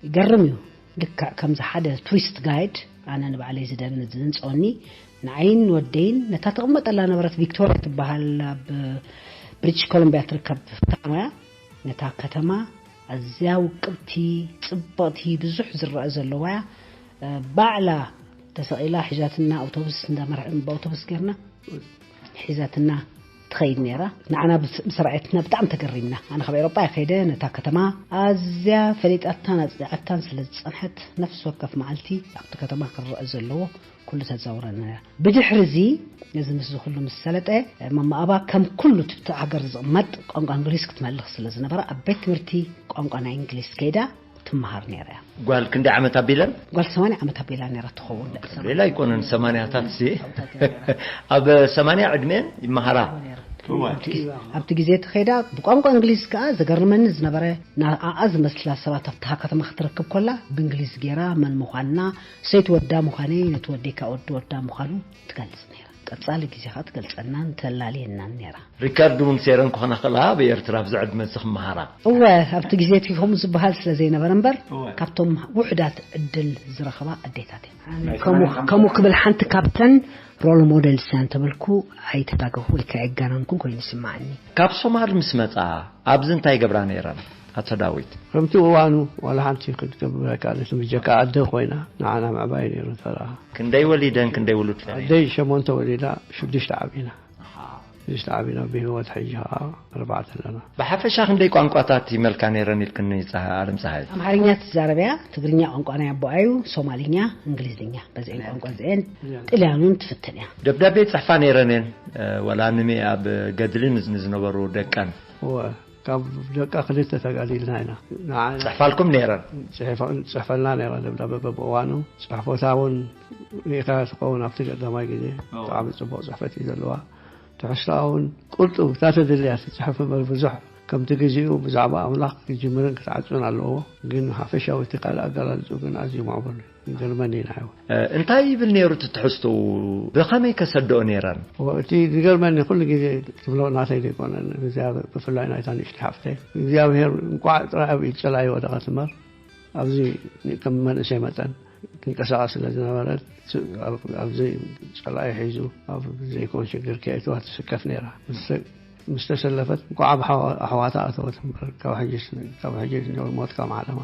ይገርም እዩ። ልክዕ ከምዚ ሓደ ቱሪስት ጋይድ ኣነ ንባዕለይ ዝደን-፣ ዝንጸወኒ ንዓይን ወደይን ነታ ትቕመጠላ ነበረት ቪክቶሪያ ትበሃል ኣብ ብሪቲሽ ኮሎምቢያ ትርከብ ከተማ እያ። ነታ ከተማ ኣዝያ ውቅብቲ፣ ጽብቕቲ፣ ብዙሕ ዝረአ ዘለዋ እያ። ባዕላ ተሰቒላ ሒዛትና ኣውቶቡስ እንዳመርሐ-፣ ብኣውቶቡስ ጌርና ሒዛትና ትኸይድ ነይራ። ንዓና ምስ ምስ ረኣየትና ብጣዕሚ ተገሪምና። ኣነ ካብ ኤውሮጳ እየ ከይደ፣ ነታ ከተማ ኣዝያ ፈሊጣታን ኣጽኒዓታን ስለ ዝጸንሐት፣ ነፍሲ ወከፍ መዓልቲ ኣብቲ ከተማ ክረአ ዘለዎ ኩሉ ተዛውረና ነይራ። ብድሕሪ እዚ፣ እዚ ምስዚ ኩሉ ምስ ሰለጠ፣ ማማ ኣባ ከም ኩሉ ትብቲ ሃገር ዝቕመጥ ቋንቋ እንግሊዝ ክትመልኽ ስለ ዝነበራ፣ ኣብ ቤት ትምህርቲ ቋንቋ ናይ እንግሊዝ ከይዳ ትመሃር ነይራ እያ። ጓል ክንደይ ዓመት ኣቢለን? ጓል ሰማንያ ዓመት ኣቢላ ነይራ ትኸውን። ሌላ ኣይኮነን ሰማንያታት ሲ። ኣብ ሰማንያ ዕድሜን ይመሃራ። ኣብቲ ግዜ እቲ ከይዳ ብቋንቋ እንግሊዝ ከኣ ዘገርመኒ ዝነበረ፣ ንኣኣ ዝመስላ ሰባት ኣብታ ከተማ ክትረክብ ኮላ ብእንግሊዝ ጌራ መን ምዃንና፣ ሰይቲ ወዳ ምዃነይ፣ ነቲ ወደይ ከኣ ወዲ ወዳ ምዃኑ ትገልጽ ነይራ። ቀጻሊ ግዜ ከኣ ትገልጸናን ተላልየናን ነይራ። ሪካርድ እውን ሴረን ክኾና ከለዋ ኣብ ኤርትራ ኣብዚ ዕድመ እዚ ክመሃራ። እወ፣ ኣብቲ ግዜ እቲ ከምኡ ዝበሃል ስለ ዘይነበረ እምበር፣ እወ። ካብቶም ውሑዳት ዕድል ዝረኸባ ኣዴታት እየን። ከምኡ፣ ከምኡ ክብል ሓንቲ ካብተን ሮል ሞዴልስ እያ እንተበልኩ ኣይተጋገኹ ወይ ከኣ ኣይጋነንኩን ኮይኑ ይስምዓኒ። ካብ ሶማል ምስ መጻ ኣብዚ እንታይ ገብራ ነይረን? ኣቶ ዳዊት። ከምቲ እዋኑ ዋላ ሓንቲ ክትገብር ኣይከኣለትን፣ ብጀካ ኣደ ኮይና ንዓና ምዕባይ ነይሩ ተራ። ክንደይ ወሊደን ክንደይ ውሉድ ፈርየን? ኣደይ ሸሞንተ ወሊዳ፣ ሽዱሽተ ዓቢና። ሽዱሽተ ዓቢና ብህይወት፣ ሕጂ ከዓ ኣርባዕተ ኣለና። ብሓፈሻ ክንደይ ቋንቋታት ይመልካ ነይረን ኢልክኒ ጸሃ-፣ ኣለም ጸሃይ? ኣምሓርኛ ትዛረብ እያ፣ ትግርኛ ቋንቋ ናይ ኣቦኣ እዩ፣ ሶማልኛ፣ እንግሊዝኛ፣ በዚአን ቋንቋ እዚአን፣ ጥልያን እውን ትፍትን እያ። ደብዳቤ ይጽሕፋ ነይረን እየን፣ እ፣ ወላ ንሚ ኣብ ገድሊ ንዝ-፣ ንዝነበሩ ደቀን። እወ፣ ካብ ደቃ ክልተ ተጋዲልና ኢና። ንዓና ጽሕፋልኩም ነይረን? ጽሕፋ-፣ ጽሕፈልና ነይራ ደብዳቤ በብእዋኑ። ጽሕፎታ እውን ርኢኻ ትኸውን ኣብቲ ቀዳማይ ግዜ። ኦ። ብጣዕሚ ጽቡቕ ጽሕፈት እዩ ዘለዋ። ትሕዝቶኣ እውን ቁርጡብ እታ ተደልያ ትጽሕፍ እምበር ብዙሕ ከምቲ ግዜኡ ብዛዕባ ኣምላኽ ክጅምርን ክትዓጽውን ኣለዎ። ግን ሓፈሻዊ እቲ ካልእ ኣገላልጹ ግን ኣዝዩ ምዕቡል እዩ። ይገርመኒ እዩ ንዓይ እውን። እ፣ እንታይ ይብል ነይሩ እቲ ትሕዝቶኡ? ብኸመይ ከሰድኦ ነይረን? እወ፣ እቲ ዝገርመኒ ኩሉ ግዜ ትብሎ ናተይ ዘይኮነን፣ እግዚኣብሔር፣ ብፍላይ ናይታ ንእሽቶ ሓፍተይ፣ እግዚኣብሔር እንቋዕ ጥራይ ኣብ ኢድ ጸላኢ ወደቐት እምበር፣ ኣብዚ ከም መንእሰይ መጠን ክንቀሳቐስ ስለ ዝነበረ፣ ስ-፣ ኣብ-፣ ኣብዚ ጸላኢ ሒዙ ኣብ ዘይኮን ሽግር ከየእትዋ ትስከፍ ነይራ። ምስ-፣ ምስ ተሰለፈት እንቋዕ ኣብ ኣሕዋ-፣ ኣሕዋታ ኣተወት እምበር፣ ካብ ሕጂ ስ-፣ ካብ ሕጂ ንሞት ከም ዓለማ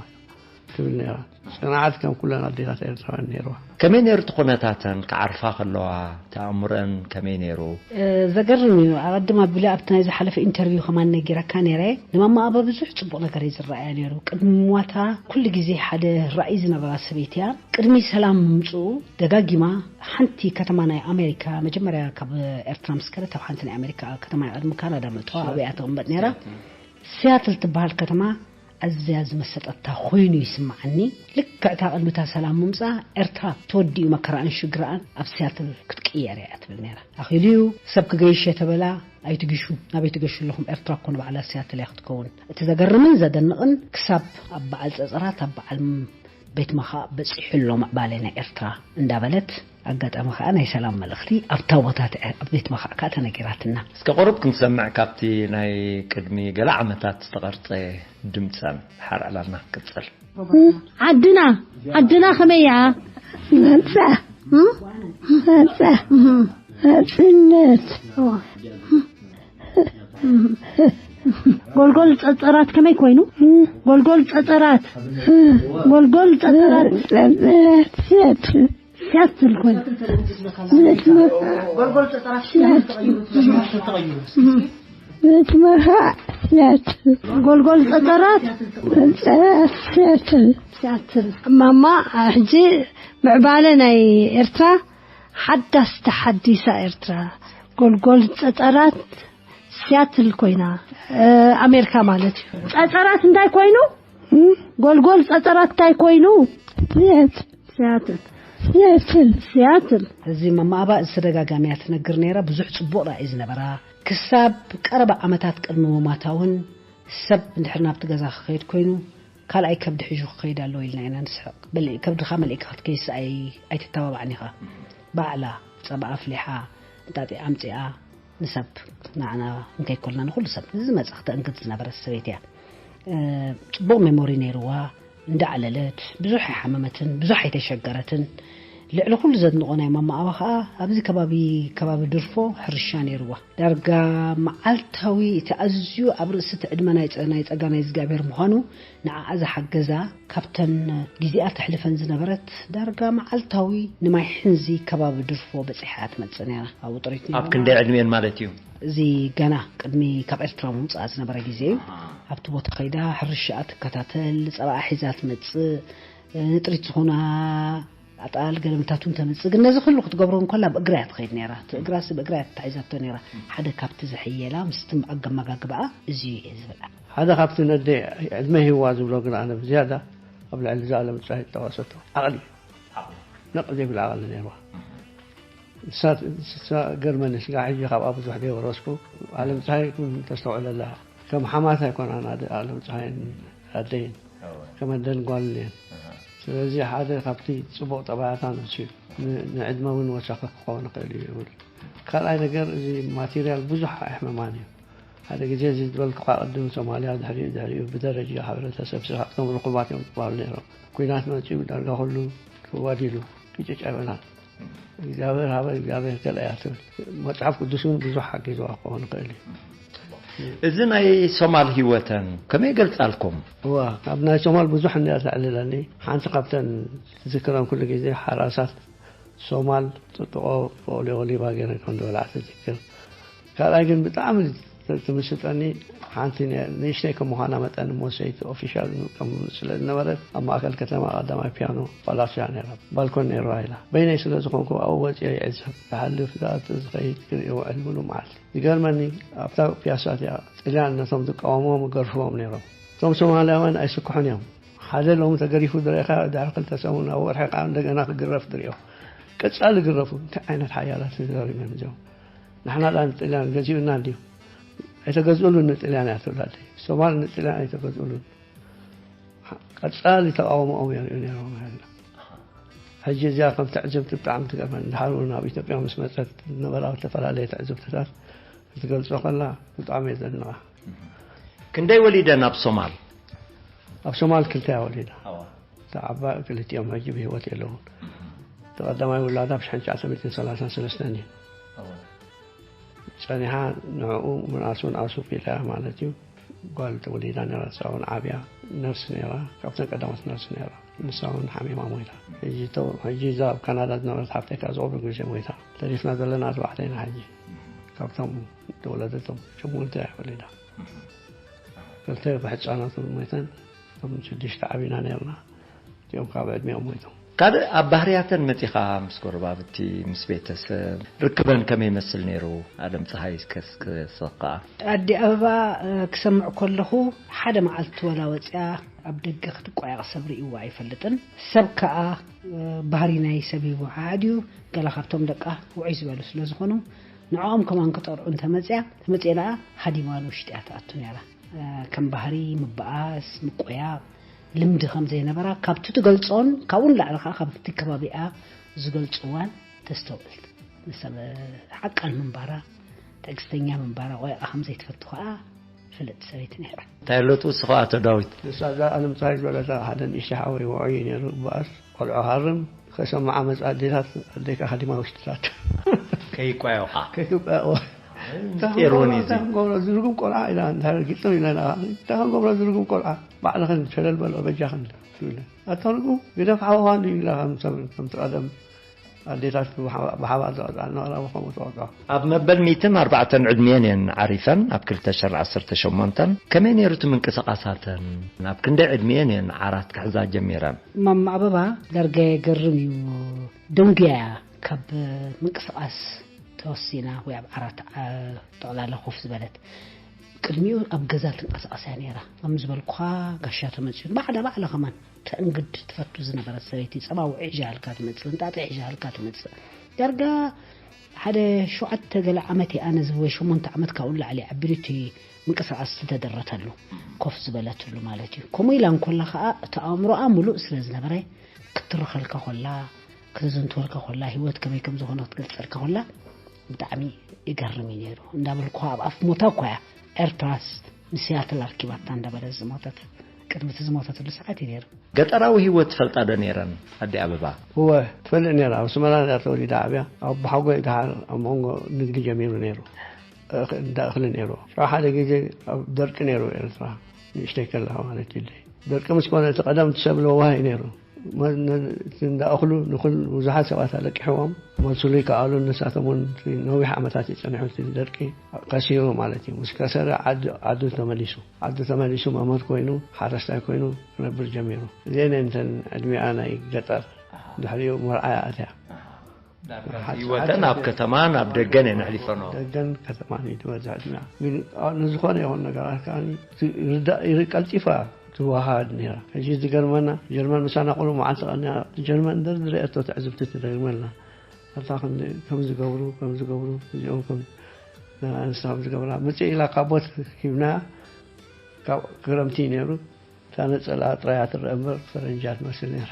ትብል ነይራ። ጽንዓት ከም ኩለን ኣዴታት ኤርትራውያን ነይርዋ። ከመይ ነይሩ እቲ ኩነታተን? ክዓርፋ ከለዋ እቲ ኣእምሮአን ከመይ ነይሩ? እ፣ ዘገርም እዩ። ኣቐድም ኣቢለ ኣብቲ ናይ ዝሓለፈ ኢንተርቪው ከማን ነጊረካ ነይረ። ንማማ ኣባ ብዙሕ ጽቡቕ ነገር እዩ ዝረኣያ ነይሩ። ቅድሚ ምሟታ ኩሉ ግዜ ሓደ ራእይ ዝነበራ ሰበይቲ እያ። ቅድሚ ሰላም ምምጽኡ ደጋጊማ ሓንቲ ከተማ ናይ ኣሜሪካ፣ መጀመርያ ካብ ኤርትራ ምስ ከደት ኣብ ሓንቲ ናይ ኣሜሪካ ከተማ እያ ቅድሚ ካናዳ ምእተዋ፣ ኣብኣ እያ ትቕመጥ ነይራ። ሲያትል ትበሃል ከተማ ኣዝያ ዝመሰጠታ ኮይኑ ይስምዓኒ። ልክዕ እታ ቅድሚ እታ ሰላም ምምጻእ ኤርትራ ተወዲኡ መከራኣን ሽግረኣን ኣብ ሲያትል ክትቅየር እያ ትብል ነይራ። ኣኺሉ እዩ፣ ሰብ ክገይሽ እየ ተበላ ኣይትግሹ፣ ናበይ ትገሹ ኣለኹም? ኤርትራ እኮ ንባዕላ ሲያትል እያ ክትከውን። እቲ ዘገርምን ዘደንቕን ክሳብ ኣብ በዓል ጸጸራት ኣብ በዓል ቤት መኻእ በጺሑ ኣሎ ምዕባለ ናይ ኤርትራ እንዳበለት ኣጋጣሚ ከኣ ናይ ሰላም መልእኽቲ ኣብታ ቦታ ተ-፣ ኣብ ቤት መኻእ ከኣ ተነጊራትና። እስከ ቁሩብ ክንሰምዕ ካብቲ ናይ ቅድሚ ገለ ዓመታት ዝተቐርጸ ድምጸን ሓር ዕላልና ክቅጽል። ዓድና፣ ዓድና ከመይ እያ? መጻ፣ መጻ፣ ናጽነት። ጎልጎል ጸጸራት ከመይ ኮይኑ? ጎልጎል ጸጸራት፣ ጎልጎል ጸጸራት። ጸጸራት ሲያትል። ሲያትል ኮይኑ። ቤት መ-፣ ጎልጎል ጸጸራት ሲያትል። ቤት መርሃ ሲያትል። ጎልጎል ጸጸራት። ጸጸራት ሲያትል። ሲያትል። ማማ፣ ሕጂ ምዕባለ ናይ ኤርትራ ሓዳስ ተሓዲሳ ኤርትራ። ጎልጎል ጸጸራት ሲያትል ኮይና፣ እ፣ ኣሜሪካ ማለት እዩ። ጸጸራት እንታይ ኮይኑ? እም? ጎልጎል ጸጸራት እንታይ ኮይኑ? ሲያትል። ሲያትል። ሲያትል፣ ሲያትል። እዚ ማማ ኣባ እዚ ተደጋጋሚ እያ ትነግር ነይራ። ብዙሕ ጽቡቕ ራእይ ዝነበራ፣ ክሳብ ቀረባ ዓመታት ቅድሚ ምማታ እውን ሰብ እንድሕር ናብቲ ገዛ ክኸይድ ኮይኑ፣ ካልኣይ ከብዲ ሒዙ ክኸይድ ኣለዎ ኢልና ኢና ንስሕቕ። በል-፣ ከብድኻ መሊእካ ክትከይስ ኣይ-፣ ኣይትተባባዕን ኢኻ። ባዕላ ጸባ ኣፍሊሓ፣ እንጣጢ ኣምጺኣ፣ ንሰብ ንዓና እንከይኮልና ንኹሉ ሰብ ንዝመጽእ ክተእንግድ ዝነበረት ሰበይቲ እያ። እ፣ ጽቡቕ ሜሞሪ ነይርዋ። እንዳዕለለት ብዙሕ ኣይሓመመትን፣ ብዙሕ ኣይተሸገረትን። ልዕሊ ኩሉ ዘድንቖ ናይ ማማ ኣባ ኸኣ ኣብዚ ከባቢ፣ ከባቢ ድርፎ ሕርሻ ነይርዋ። ዳርጋ መዓልታዊ እቲ ኣዝዩ ኣብ ርእሲ እቲ ዕድመ ናይ ጸ-፣ ናይ ጸጋ ናይ እግዚኣብሔር ምዃኑ ንዓኣ ዝሓገዛ ካብተን ግዜኣ ተሕልፈን ዝነበረት ዳርጋ መዓልታዊ ንማይ ሕንዚ ከባቢ ድርፎ በጺሓ እያ ትመጽእ ነይራ። ኣብኡ ጥሪት ነይራ። ኣብ ክንደይ ዕድሜን ማለት እዩ? እዚ ገና ቅድሚ ካብ ኤርትራ ምውጻኣ ዝነበረ ግዜ እዩ። ኣብቲ ቦታ ከይዳ ሕርሻኣ ትከታተል፣ ጸባኣ ሒዛ ትመጽእ፣ ንጥሪት ዝኾና ኣጣል ገለመታት እውን ተምጽእ። ግን ነዚ ኩሉ ክትገብሮ እንከላ ብእግራ እያ ትኸይድ ነይራ። እቲ እግራስ ብእግራ እያ ተታሒዛቶ ነይራ። ሓደ ካብቲ ዘሕየላ ምስቲ ኣገማጋግባኣ እዚ እዩ እየ ዝብላ። ሓደ ካብቲ ነደ ዕድመ ሂዋ ዝብሎ ግን ኣነ ብዝያዳ ኣብ ልዕሊ እዛ ዓለም ፀሃይ ዝጠቐሰቶ ዓቕሊ እዩ። ነቕ ዘይብል ዓቕሊ ነይርዋ። ንሳ፣ ንሳ ገርመኒ ስጋ ሕጂ ካብኣ ብዙሕ ዘይወረስኩ። ዓለም ፀሃይ እውን ተስተውዕለላ። ከም ሓማት ኣይኮናን ኣደ-፣ ዓለም ፀሃይን ኣደይን። እወ። ከም ኣደን ጓልን እየን። ኣሃ። ስለዚ ሓደ ካብቲ ፅቡቕ ጠባያታ ንሱ እዩ። ን-፣ ንዕድመ እውን ወሳኺ ክኸውን ይኽእል እዩ ይብል። ካልኣይ ነገር እዚ ማቴርያል ብዙሕ ኣሕመማን እዩ። ሓደ ግዜ እዚ ዝበልኩኻ ቅድም ሶማልያ ድሕሪኡ፣ ድሕሪኡ ብደረጃ ሕብረተሰብ ስለ ካብቶም ርኹባት እዮም ዝበሃሉ ነይሮም። ኲናት መፂኡ ዳርጋ ኩሉ ክወዲሉ ቅጭጭ ኣይበላን። እግዚኣብሔር ሃበ እግዚኣብሔር ከልኣያ ትብል። መፅሓፍ ቅዱስ እውን ብዙሕ ሓጊዝዋ ክኸውን ይኽእል እዩ። እዚ ናይ ሶማል ህይወተን ከመይ ገልጻልኩም? እዋ፣ ኣብ ናይ ሶማል ብዙሕ እንድያ ተዕልለኒ። ሓንቲ ካብተን ዝዝክረን ኩሉ ግዜ ሓራሳት ሶማል ጥጥቆ ፎኦሊዮ ሊባ ገይረን ከም ዝበልዓ ትዝክር። ካልኣይ ግን ብጣዕሚ ትምስጠኒ ሓንቲ ነ-፣ ንእሽተይ ከም ምዃና መጠን እሞ ሰይቲ ኦፊሻል ከም ስለ ዝነበረት ኣብ ማእከል ከተማ ቀዳማይ ፒያኖ ፓላስያ ነይራ። ባልኮን ነይርዋ ኢላ። በይነይ ስለ ዝኾንኩ ኣብኡ ወፂአ ይዕዘብ። ዝሓልፍ ዝኣቱ ዝኸይድ ክርኢ ውዕል ምሉእ መዓልቲ። ዝገርመኒ ኣብታ ፒያሳ እቲኣ ጥልያን ነቶም ዝቃወምዎም ይገርፍዎም ነይሮም። እቶም ሶማልያውያን ኣይስክሑን እዮም። ሓደ ሎሚ ተገሪፉ ዝረእኻ ድሕሪ ክልተ ሰሙን ኣብ ወርሒ ከዓ እንደገና ክግረፍ ትሪኦ። ቀጻሊ ግረፉ። እንታይ ዓይነት ሓያላት ተዛሪቦም እዮም እዚኦም? ንሕና ደኣ ንጥልያን ገዚኡና እንድዩ። ኣይተገዝኡሉን ንጥልያን እያ ትብል ኣደይ። ሶማል ንጥልያን ኣይተገዝኡሉን። ቀጻሊ ተቃውሞኦም የርእዩ ነይሮም። ሕጂ እዚኣ ከም ትዕዝብቲ ብጣዕሚ ትገርመኒ። ድሓር እውን ኣብ ኢትዮጵያ ምስ መጸት ዝነበራ ዝተፈላለየ ትዕዝብትታት ክትገልጾ ከላ ብጣዕሚ እየ ዘድንቓ። ክንደይ ወሊደን ኣብ ሶማል? ኣብ ሶማል ክልተ እያ ወሊዳ። እታ ዓባይ ክልቲኦም ሕጂ ብህይወት የለውን። እቲ ቀዳማይ ውላዳ ብ ሽሕን ትሽዓተ ሚእትን ሰላሳን ሰለስተን እዩ። ጸኒሓ ንዕኡ ምንኣሱ ንኣሱ ፊልያ ማለት እዩ። ጓል ተወሊዳ ነይራ፣ ንሳ እውን ዓብያ ነርስ ነይራ፣ ካብተን ቀዳሞት ነርስ ነይራ። ንሳ እውን ሓሚማ ሞይታ። ሕጂ እቶ-፣ ሕጂ እዛ ኣብ ካናዳ ዝነበረት ሓፍተይ ከኣ ዝቐብሩ ግዜ ሞይታ። ተሪፍና ዘለና ኣርባዕተ ኢና ሕጂ። ካብቶም ተወለደቶም ሸሞንተ እያ ወሊዳ። ክልተ ብሕጻናት እውን ሞይተን፣ እቶም ሽዱሽተ ዓቢና ነይርና። እቲኦም ካብ ዕድሚኦም ሞይቶም። ካልእ ኣብ ባህርያተን መጺኻ ምስ ጎረባብቲ፣ ምስ ቤተሰብ ርክበን ከመይ ይመስል ነይሩ? ኣለም ጸሃይ እስከ፣ እስከ፣ እስኻ ከኣ። ኣዲ ኣበባ፣ እ፣ ክሰምዕ ከለኹ ሓደ መዓልቲ ወላ ወጺኣ ኣብ ደገ ክትቋየቕ ሰብ ርእይዋ ኣይፈልጥን። ሰብ ከኣ፣ እ፣ ባህሪ ናይ ሰብ ይወዓዓድ እዩ። ገለ ካብቶም ደቃ ውዑይ ዝበሉ ስለ ዝኾኑ ንዕኦም ከማን ክጠርዑ እንተመጽያ፣ ተመጽኤ ደኣ ሃዲማ ንውሽጢ እያ ትኣቱ ነይራ። እ፣ ከም ባህሪ ምበኣስ፣ ምቆያቕ፣ ልምዲ ከም ዘይነበራ ካብቲ ትገልጾን ካብኡ ንላዕሊ ከኣ ካብቲ ከባቢኣ ዝገልጽዋን ተስተውዕል። ንሰብ ሓቃን ምንባራ፣ ትዕግስተኛ ምንባራ፣ ቆይቓ ከም ዘይትፈቱ ከኣ ፍልጥቲ ሰበይቲ ነይራ። እንታይ ኣሎ ትውስኾ ኣቶ ዳዊት? ንሳ እዛ ኣለም ፀሃይ ዝበለታ ሓደ ንእሽተይ ሓወይ ውዑይ እዩ ነይሩ። በኣስ ቆልዑ ሃርም ከሰምዓ መፃ ኣዴታት ኣደይካ ሃዲማ ውሽጥታት ከይቋየቑኻ። ከይቋየቑ። ምስጢር እውን እዩ እዚ። እንታይ ክንገብሮ ዝርጉም ቆልዓ ኢላ እንድሕር ግጥም ኢለና እንታይ ክንገብሮ ዝርጉም ቆልዓ ባዕልኽን ሸለል በልኦ በጃኽን ትብለ። ኣታ ርጉም ግደፍ ሓውኻ እንድዩ ኢላ ከም ሰብ ከምቲ ቀደም ኣዴታት ብሓ-፣ ብሓባር ዘቐፅዓ እናቕረቡ ከምኡ ተቐፅዖ። ኣብ መበል ሚእትን ኣርባዕተን ዕድሚኤን እየን ዓሪፈን፣ ኣብ ክልተ ሽሕን ዓሰርተ ሸሞንተን። ከመይ ነይሩ እቲ ምንቅስቓሳተን? ኣብ ክንደይ ዕድሚኤን እየን ዓራት ክሕዛ ጀሚረን? ማማ ኣበባ ዳርጋ የገርም እዩ። ደንጉያ እያ ካብ ምንቅስቓስ ተወሲና ወይ ኣብ ዓራት፣ ዓ-፣ ጠቕላላ ኮፍ ዝበለት። ቅድሚኡ ኣብ ገዛ ትንቀሳቐስ እያ ነይራ። ከም ዝበልኩኻ፣ ጋሻ ተመፅኡ ባዕላ ባዕላ ከማን ተእንግድ ትፈቱ ዝነበረት ሰበይቲ፣ ፀባ ውዒ ሒዛልካ ትመፅእ፣ እንጣጢዕ ሒዛልካ ትመፅእ። ዳርጋ ሓደ ሸውዓተ ገለ ዓመት እየ ኣነ፣ እዚ ወይ ሸሞንተ ዓመት ካብኡ ንላዕሊ ዓቢሩ እቲ ምንቅስቓስ ዝተደረተሉ፣ ኮፍ ዝበለትሉ ማለት እዩ። ከምኡ ኢላ እንኮላ ከዓ እቲ ኣእምሮኣ ምሉእ ስለ ዝነበረ፣ ክትርኸልካ ኮላ፣ ክትዝንትወልካ ኮላ፣ ህይወት ከመይ ከም ዝኾነ ክትገልጸልካ ኮላ፣ ብጣዕሚ ይገርም እዩ ነይሩ። እንዳበልኩ ኣብ ኣፍ ሞታ እኳ እያ ኤርትራስ ንሲያትል ኣርኪባታ እንዳበለ ዝሞተት፣ ቅድሚ እቲ ዝሞተትሉ ሰዓት እዩ ነይሩ። ገጠራዊ ህይወት ትፈልጣ ዶ ነይረን ኣዲ ኣበባ? እወ፣ ትፈልጥ ነይራ። ኣብ ኣስመራ እያ ተወሊዳ ዓብያ። ኣብ ባሓጎይ ደሓር ኣብ መንጎ ንግዲ ጀሚሩ ነይሩ። እኽ-፣ እንዳ እኽሊ ነይሩ። ሽዑ ሓደ ግዜ ኣብ ደርቂ ነይሩ ኤርትራ፣ ንእሽተይ ከለኻ ማለት እዩ። ደርቂ ምስ ኮነ፣ እቲ ቀደም እቲ ሰብ ለዋህ እዩ ነይሩ። መ-፣ ነ-፣ እቲ እንዳ እኽሉ ንኹል ብዙሓት ሰባት ኣለቂሕዎም፣ መልሱሉ ይከኣሉ። ንሳቶም እውን እቲ ነዊሕ ዓመታት እዩ ጸኒሑ፣ እቲ ደርቂ ከሲሩ ማለት እዩ። ምስ ከሰረ ዓዱ፣ ዓዱ ተመሊሱ። ዓዱ ተመሊሱ መምህር ኮይኑ፣ ሓረስታይ ኮይኑ ክነብር ጀሚሩ። እዚአን እየን እተን ዕድሚኣ ናይ ገጠር። ድሕሪኡ መርዓያ ኣትያ። ዳርጋ ሓ-፣ ህይወተን ሓ-፣ ኣብ ከተማን ኣብ ደገን እየን ኣሕሊፈንኦ። ደገን ከተማን እዩ ዝበዝሕ ዕድሚኣ። ግን፣ ኣ-፣ ንዝኾነ ይኹን ነገራት ከኣ ት-፣ ይርዳ-፣ ይር-፣ ቀልጢፋ ትወሃሃድ ነይራ። ሕጂ ዝገርመና፣ ጀርመን ምሳና ቁሩብ መዓልቲ ቀኒኣ፣ ጀርመን ደርድረቶ ትዕዝብቲ ትደግመልና። ኣብታ ክንዲ ከም ዝገብሩ፣ ከም ዝገብሩ፣ እዚኦም ከም ንሳ ከም ዝገብራ፣ ምጽእ ኢላ ካቦት ሂብና፣ ካብ ክረምቲ እዩ ነይሩ። እታ ነጸላ ጥራይ እያ ትረአ እምበር ፈረንጂ እያ ትመስል ነይራ።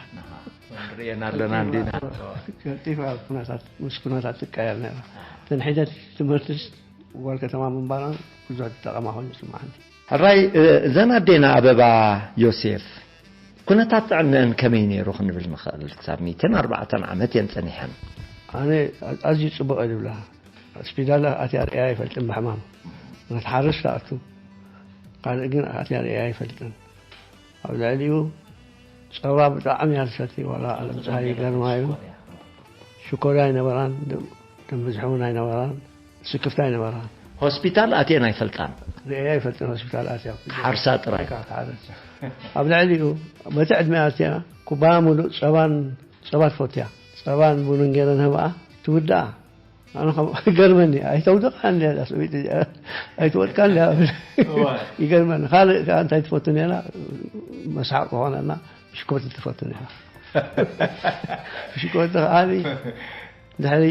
ንርእየን ኣለና እንዲና። ቀልጢፋ ኩነታት፣ ምስ ኩነታት ትቀየር ነይራ። እተን ሒደት ትምህርትስ ጓል ከተማ ምንባራ ብዙሕ ዝጠቐማ ኮይኑ ይስምዓኒ። ሕራይ፣ እ-፣ እዘን ኣዴና ኣበባ ዮሴፍ፣ ኩነታት ጥዕነአን ከመይ ነይሩ ክንብል ንኽእል? ክሳብ ሚእትን ኣርባዕተን ዓመት እየን ጸኒሐን። ኣነ ኣዝዩ ጽቡቕ እየ ዝብላ። ስፒዳላ ኣትያ ርእያ ኣይፈልጥን ብሕማም። ክትሓርስ ትኣቱ። ካልእ ግን ኣትያ ርእያ ኣይፈልጥን። ኣብ ልዕሊኡ ጸባ ብጣዕሚ እያ ትሰቲ፣ ዋላ ኣለም ፀሃይ ይገርማ እዩ። ሽኮርያ ኣይነበራን፣ ደም፣ ደም ብዝሒ እውን ኣይነበራን፣ ስክፍታ ኣይነበራን። ሆስፒታል ኣትየን ኣይፈልጣን። ርእያ ኣይፈልጥን ሆስፒታል ኣትያ። ሓርሳ ጥራይ። ክሓርስ። ኣብ ልዕሊኡ በቲ ዕድመ ኣትያ ኩባያ ሙሉእ ጸባን፣ ጸባ ትፈትያ። ጸባን ቡንን ገይረን ህብኣ ትውድኣ። ኣነ ከም ይገርመኒ፣ ኣይተውድቓን ድያ እዛ ሰበይቲ እዚኣ? ኣይትወድቃን ድያ? እወ። ይገርመኒ። ካልእ ከኣ እንታይ ትፈቱ ነይራ? መስሓቕ ክኾነና ብሽኮቲ ትፈቱ ነይራ። ብሽኮቲ ከኣ ድሕሪ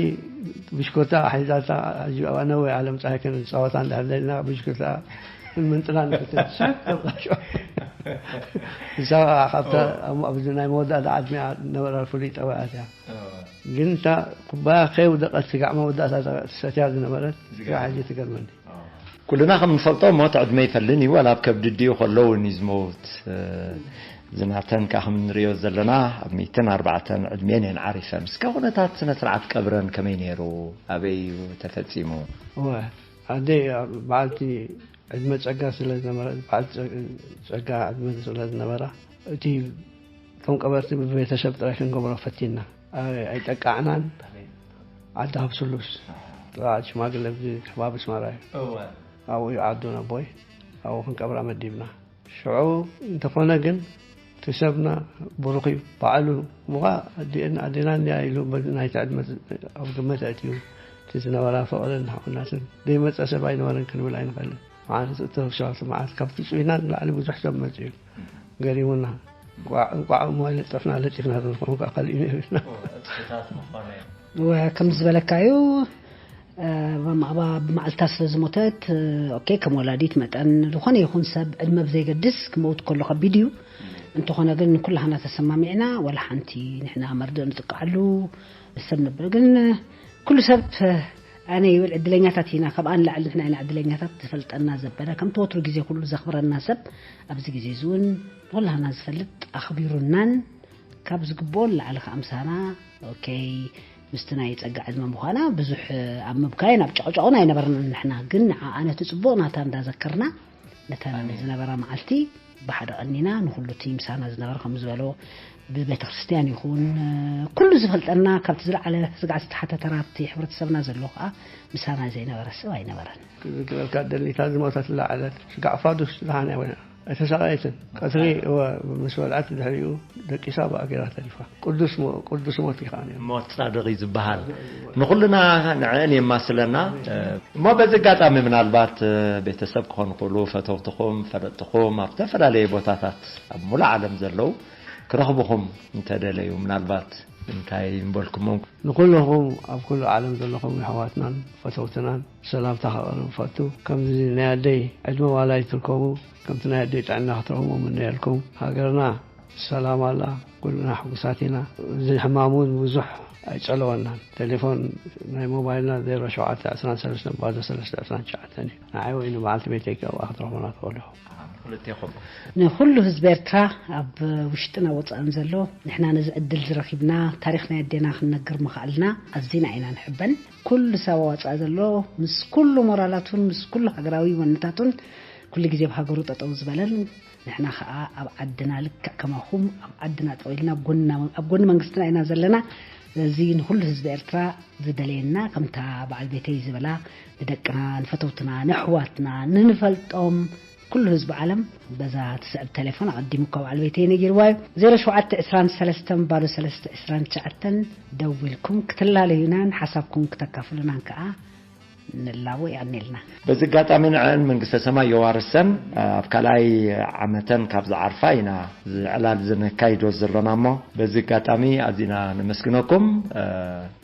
ብሽኮታ ሒዛታ፣ ሕጂ ኣብ ኣነ ወይ ኣለም ፀሃይ ክንፃወታ እንድሕር ደሊና ብሽኮታ ምንጥላ ንፈትን። ንሳ ከኣ ካብታ እወ። ኣብ፣ ኣብዚ ናይ መወዳእታ ዕድሚኣ ነበራ ፍሉይ ጠባያት እያ። እወ። ግን እታ ኩባያ ከይውደቐት ስጋዕ መወዳእታ እታ ትሰትያ ዝነበረት፣ ዝገርም። ስጋዕ ሕጂ ትገርመኒ። እወ። ኩልና ከም ንፈልጦ ሞት ዕድመ ይፈልን እዩ፣ ዋላ ኣብ ከብዲ ኣዲኡ ከሎ እውን እዩ ዝመውት። እ፣ ዝናተን ከኣ ከም እንርእዮ ዘለና ኣብ ሚእትን ኣርባዕተን ዕድሜን እየን ዓሪፈን። እስከ ኩነታት ስነ ስርዓት ቀብረን ከመይ ነይሩ? ኣበይ እዩ ተፈጺሙ? እወ፣ ኣደይ በዓልቲ ዕድመ ጸጋ ስለ ዝነበረ፣ በዓልቲ ጸ-፣ ጸጋ ዕድመ ስለ ዝነበራ፣ እቲ ከም ቀበርቲ ብቤተሰብ ጥራይ ክንገብሮ ፈቲና። ኣይ-፣ ኣይጠቃዕናን። ኣበይ? ዓዲ ሃብስሉስ። ኣሃ። ጥቓ ሽማግለ ኣብዚ ከባቢ ኣስመራ እዩ። እወ። ኣብኡ እዩ ዓዱ ነቦይ። ኣብኡ ክንቀብራ መዲብና። ሽዑ እንተኾነ ግን እቲ ሰብና ብሩኽ እዩ። ባዕሉ፣ እሞ ኸኣ ኣዴና፣ ኣዴና እንድያ ኢሉ በዚ ናይቲ ዕድመ ኣብ ግምት ኣእትዩ፣ እቲ ዝነበራ ፍቕርን ሓውነትን ዘይመጸ ሰብ ኣይነበረን ክንብል ኣይንኽእልን። መዓልቲ እተወሰኸቲ መዓልቲ ካብቲ ጽዩና ንላዕሊ ብዙሕ ሰብ መጺኡ እዩ። ገሪሙና። እንቋዕ፣ እንቋዕ እሞ ለጠፍና፣ ለጢፍና ተዝኾኑ ከኣ ካልእ እዩ ነይሩ። እወ፣ ጽሑፋት ምዃኑ እዩ። እወ፣ ከም ዝበለካዩ፣ እ፣ ማማ ብመዓልታ ስለ ዝሞተት፣ እ፣ ኦኬ፣ ከም ወላዲት መጠን ዝኾነ ይኹን ሰብ ዕድመ ብዘይገድስ ክመውት ከሎ ከቢድ እዩ። እንተኾነ ግን ኩላህና ተሰማሚዕና፣ ወላ ሓንቲ ንሕና መርድእ ንጥቃዓሉ ሰብ ነበር። ግን ኩሉ ሰብ፣ ኣነ ይብል ዕድለኛታት ኢና፣ ካብኣ ንላዕሊ ንሕና ኢና ዕድለኛታት። ዝፈልጠና ዘበለ፣ ከምቲ ወትሩ ግዜ ኩሉ ዘኽብረና ሰብ፣ ኣብዚ ግዜ እዚ እውን ንኹላህና ዝፈልጥ ኣኽቢሩናን ካብ ዝግብኦ ንላዕሊ ከዓ ምሳና፣ ኦኬ፣ ምስቲ ናይ ጸጋ ዕድመ ምዃና ብዙሕ ኣብ ምብካይን ኣብ ጨቕጨቕን ኣይነበርናን ንሕና። ግን ንዓኣ ነቲ ጽቡቕ ናታ እንዳዘከርና፣ ነተን ኣሜን። ዝነበራ መዓልቲ ብሓደ ቀኒና፣ ንኹሉ እቲ ምሳና ዝነበረ ከም ዝበሎ ብቤተ ክርስቲያን ይኹን፣ ኩሉ ዝፈልጠና ካብቲ ዝለዓለ ስግኣት ዝተሓተተ ናብቲ ሕብረተሰብና ዘሎ ከዓ ምሳና ዘይነበረ ሰብ ኣይነበረን። ክዝክረልካ ደሊ፣ እታ ዝሞተትላ ዕለት ስጋዕ ፋዱስ ዝሃነ ወይና። ኣይተሳቐየትን። ቀትሪ እወ፣ ምስ በልዓት ድሕሪኡ ደቂሳ ብኣገራ ተሪፋ። ቅዱስ ሞ-፣ ቅዱስ ሞት እዩ ከዓ ነይሩ። ሞት ጻድቕ እዩ ዝበሃል። ንኹልና ንዕእን የማስለና። እሞ በዚ ኣጋጣሚ ምናልባት ቤተሰብ ክኾኑ ክእሉ፣ ፈተውትኹም፣ ፈለጥትኹም ኣብ ዝተፈላለየ ቦታታት ኣብ ሙሉእ ዓለም ዘለዉ ክረኽብኹም እንተደለዩ ምናልባት እንታይ ምበልኩሞም? ንኹልኹም ኣብ ኩሉ ዓለም ዘለኹም ኣሕዋትናን ፈተውትናን ሰላምታ ከቕርብ ፈቱ። ከምዚ ናይ ኣደይ ዕድመ ዋላ ይትርከቡ፣ ከምቲ ናይ ኣደይ ጥዕና ክትረኽቡ ምነየልኩም። ሃገርና ሰላም ኣላ፣ ኩልና ሕጉሳት ኢና። እዚ ሕማም እውን ብዙሕ ኣይጸለወናን። ቴሌፎን ናይ ሞባይልና ዜሮ ሸውዓተ ዕስራን ሰለስተን ባዶ ሰለስተ ዕስራን ትሽዓተን እዩ። ንዓይ ወይ ንበዓልቲ ቤተይ ኣብኣ ክትረኽቡና ትኽእሉ ኢኹም። ክልቴኹም። ንኹሉ ህዝቢ ኤርትራ ኣብ ውሽጥን ኣብ ወጻእን ዘሎ ንሕና ነዚ ዕድል ዝረኺብና ታሪኽ ናይ ኣዴና ክንነግር ምኽኣልና ኣዚና ኢና ንሕበን። ኩሉ ሰብ ኣብ ወጻኢ ዘሎ ምስ ኩሉ ሞራላቱን ምስ ኩሉ ሃገራዊ መንነታቱን ኩሉ ግዜ ኣብ ሃገሩ ጠጠው ዝበለን ንሕና ኸኣ ኣብ ዓድና ልክዕ ከማኹም ኣብ ዓድና ጠው ኢልና ኣብ ጎንና ኣብ ጎኒ መንግስትና ኢና ዘለና። ስለዚ ንኹሉ ህዝቢ ኤርትራ ዝደለየና ከምታ በዓል ቤተይ ዝበላ ንደቅና ንፈተውትና ንኣሕዋትና ንንፈልጦም ኩሉ ህዝቢ ዓለም በዛ ትስዕብ ቴሌፎን ኣቐዲሙ እኳ በዓል ቤተይ ነጊርዋ እዩ። ዜሮ ሸውዓተ ዕስራን ሰለስተን ባዶ ሰለስተ ዕስራን ትሽዓተን ደዊልኩም ክትላለዩናን ሓሳብኩም ክተካፍሉናን ከኣ ንላቦ። የቐንየልና። በዚ ኣጋጣሚ ንዐን መንግስተ ሰማይ የዋርሰን። ኣብ ካልኣይ ዓመተን ካብ ዝዓርፋ ኢና እዚ ዕላል እዚ ነካይዶ ዘለና እሞ በዚ ኣጋጣሚ ኣዚና ነመስግነኩም።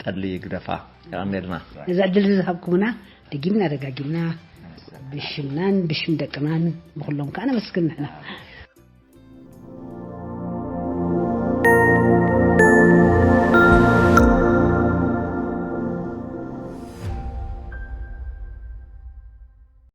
ጠሊ ግደፋ። የቐንየልና። ነዚ ዕድል እዚ ዝሃብኩምና ደጊምና ደጋጊምና ብሽምናን ብሽም ደቅናን ብኹሎም ከኣ ነመስግን ንሕና።